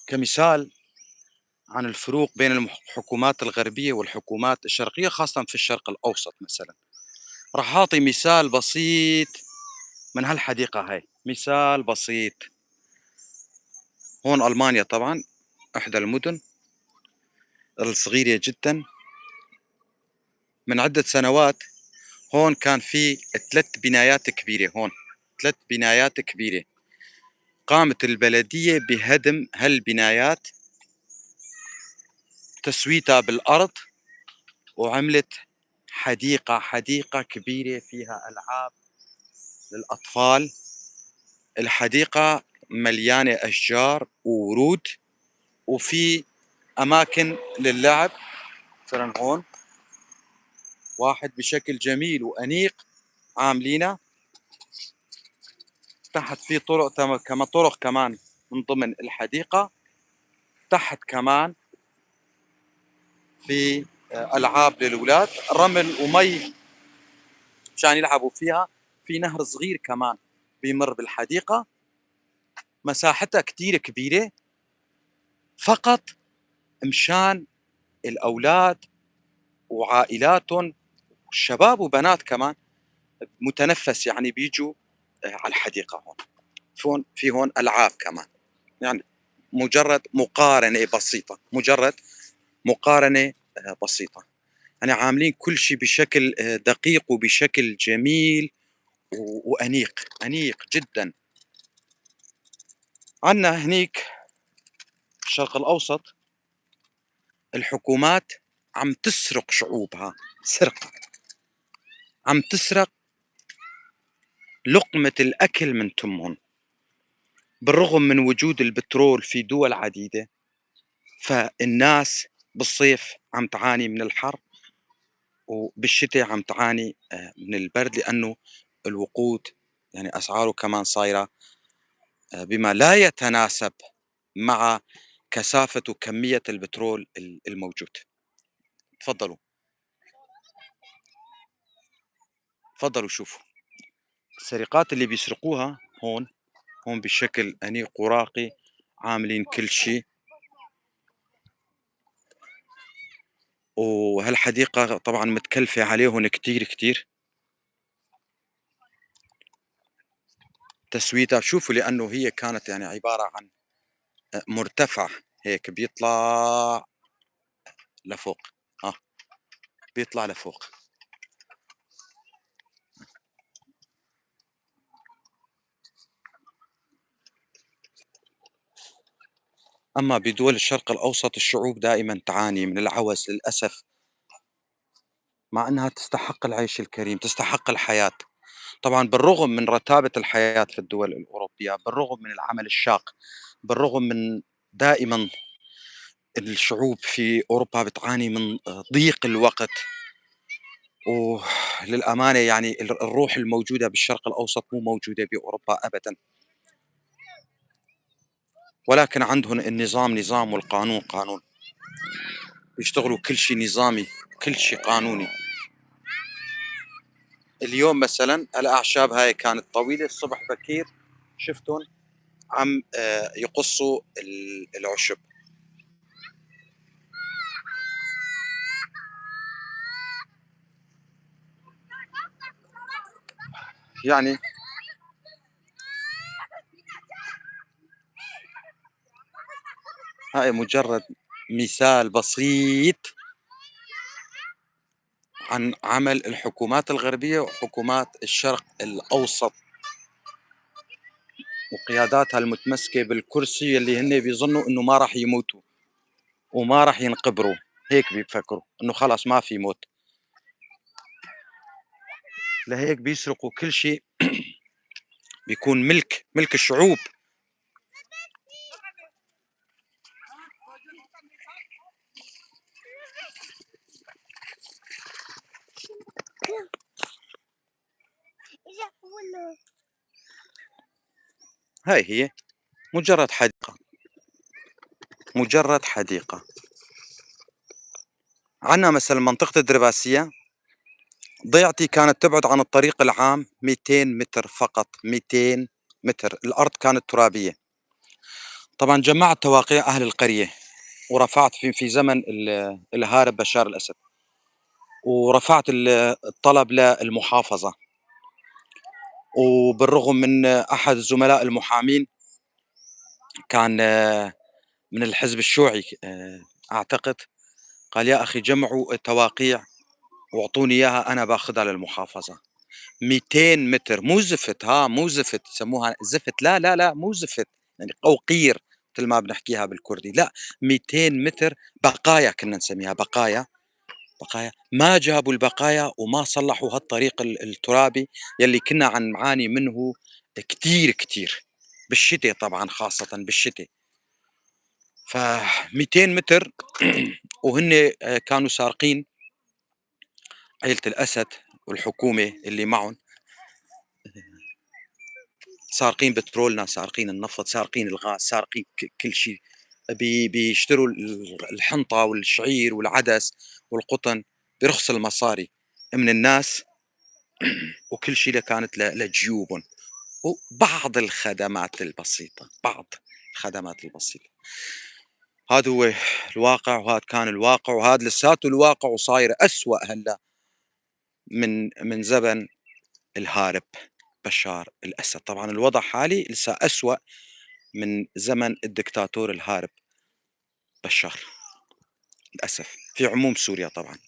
كمثال عن الفروق بين الحكومات الغربية والحكومات الشرقية، خاصة في الشرق الأوسط. مثلا راح أعطي مثال بسيط من هالحديقة هاي، مثال بسيط. هون ألمانيا طبعا إحدى المدن الصغيرة جدا. من عدة سنوات هون كان في 3 بنايات كبيرة، هون 3 بنايات كبيرة. قامت البلدية بهدم هالبنايات، تسويتها بالأرض، وعملت حديقة كبيرة فيها ألعاب للأطفال. الحديقة مليانة أشجار وورود، وفي أماكن للعب. مثلا هون واحد بشكل جميل وأنيق عاملينها. تحت في طرق كما طرق كمان من ضمن الحديقة. تحت كمان في ألعاب للأولاد، رمل ومي مشان يلعبوا فيها. في نهر صغير كمان بيمر بالحديقة، مساحتها كتير كبيرة، فقط مشان الأولاد وعائلاتهم والشباب وبنات كمان متنفس، بيجوا على الحديقة هون. في هون ألعاب كمان. مجرد مقارنة بسيطة، مجرد مقارنة بسيطة. عاملين كل شيء بشكل دقيق وبشكل جميل وأنيق، أنيق جدا. عنا هنيك الشرق الأوسط الحكومات عم تسرق شعوبها سرقة، عم تسرق لقمة الأكل من تمهم، بالرغم من وجود البترول في دول عديدة. فالناس بالصيف عم تعاني من الحر، وبالشتاء عم تعاني من البرد، لأنه الوقود أسعاره كمان صايرة بما لا يتناسب مع كثافة وكمية البترول الموجود. تفضلوا شوفوا السرقات اللي بيسرقوها هون بشكل أنيق وراقي، عاملين كل شيء. وهالحديقة طبعا متكلفة عليهم كتير كتير تسويتها. شوفوا، لأنه هي كانت عبارة عن مرتفع هيك بيطلع لفوق، بيطلع لفوق. أما بدول الشرق الأوسط الشعوب دائما تعاني من العوز للأسف، مع أنها تستحق العيش الكريم، تستحق الحياة. طبعا بالرغم من رتابة الحياة في الدول الأوروبية، بالرغم من العمل الشاق، بالرغم من دائما الشعوب في أوروبا بتعاني من ضيق الوقت. وللأمانة الروح الموجودة بالشرق الأوسط مو موجودة بأوروبا أبدا، ولكن عندهم النظام نظام والقانون قانون، بيشتغلوا كل شيء نظامي، كل شيء قانوني. اليوم مثلا الأعشاب هاي كانت طويلة، الصبح بكير شفتهم عم يقصوا العشب. هاي مجرد مثال بسيط عن عمل الحكومات الغربية وحكومات الشرق الأوسط وقياداتها المتمسكة بالكرسي، اللي هن بيظنوا إنه ما راح يموتوا وما راح ينقبروا، هيك بيفكروا إنه خلاص ما في موت، لهيك بيسرقوا كل شيء بيكون ملك الشعوب. هاي هي مجرد حديقة، مجرد حديقة. عنا مثلا منطقة الدرباسية، ضيعتي كانت تبعد عن الطريق العام 200 متر فقط، 200 متر. الأرض كانت ترابية. طبعا جمعت تواقيع أهل القرية ورفعت في زمن الهارب بشار الأسد، ورفعت الطلب للمحافظة، وبالرغم من أحد الزملاء المحامين كان من الحزب الشيوعي أعتقد، قال يا أخي جمعوا التواقيع واعطوني إياها أنا باخذها للمحافظة. 200 متر مو زفت، ها مو زفت، يسموها زفت، لا لا لا مو زفت يعني أو قير مثل ما بنحكيها بالكردي، لا 200 متر بقايا، كنا نسميها بقايا، بقايا. ما جابوا البقايا وما صلحوا هالطريق الترابي يلي كنا عم نعاني منه كتير كتير بالشتاء، طبعا خاصة بالشتاء. ف 200 متر وهن كانوا سارقين عيلة الأسد والحكومة اللي معهم، سارقين بترولنا، سارقين النفط، سارقين الغاز، سارقين كل شيء. بيشتروا الحنطة والشعير والعدس والقطن برخص المصاري من الناس، وكل شيء كانت لجيوبهم، وبعض الخدمات البسيطة، بعض الخدمات البسيطة. هذا هو الواقع، وهذا كان الواقع، وهذا لساته الواقع، وصاير أسوأ هلا من زمن الهارب بشار الأسد. طبعا الوضع حالي لسه أسوأ من زمن الدكتاتور الهارب بشار للأسف في عموم سوريا طبعا.